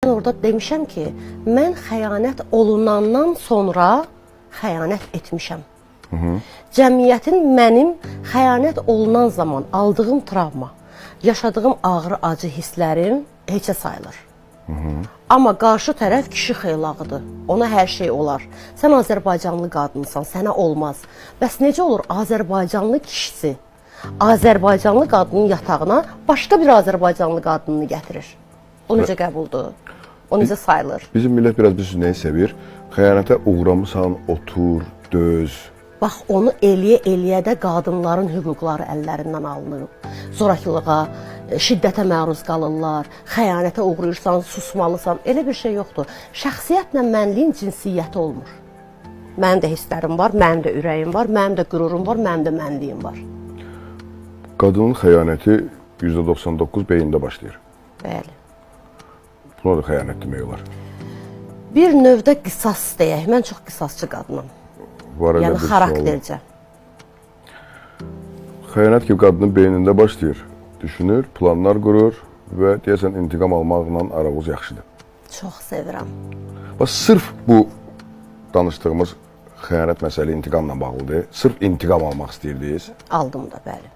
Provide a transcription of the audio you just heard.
Mən orada demişəm ki, mən xəyanət olunandan sonra xəyanət etmişəm. Cəmiyyətin mənim xəyanət olunan zaman aldığım travma, yaşadığım ağrı, acı hisslərim heçə sayılır. Amma qarşı tərəf kişi xeylağıdır. Ona hər şey olar. Sən Azərbaycanlı qadınsan, sənə olmaz. Bəs necə olur Azərbaycanlı kişisi Azərbaycanlı qadının yatağına başqa bir Azərbaycanlı qadınını gətirir? O necə qəbuldur? O necə sayılır? Bizim millət biraz biz nəyi sevir? Xəyanətə uğramısan, otur, döz. Bax onu eləyə-eləyə də qadınların hüquqları əllərindən alınır. Zorakılığa, şiddətə məruz qalırlar, xəyanətə uğrayırsan, susmalısan. Elə bir şey yoxdur. Şəxsiyyətlə mənliyin cinsiyyəti olmur. Mənim də hisslərim var, mənim də ürəyim var, mənim də qürurum var, mənim də mənliyim var. Qadının xəyanəti %99 beyində başlayır. Bəli. Buna da xəyanət demək olar. Bir növdə qisas deyək. Mən çox qisasçı qadınam. Var elə Yəni bir sual. Xaraktercə. Xəyanət ki qadının beynində başlayır. Düşünür, planlar qurur və deyəsən intiqam almaqla aranız yaxşıdır. Çox sevirəm. Bax sırf bu danışdığımız xəyanət məsələ intiqamla bağlıdır. Sırf intiqam almaq istəyirdiniz. Aldım da, bəli.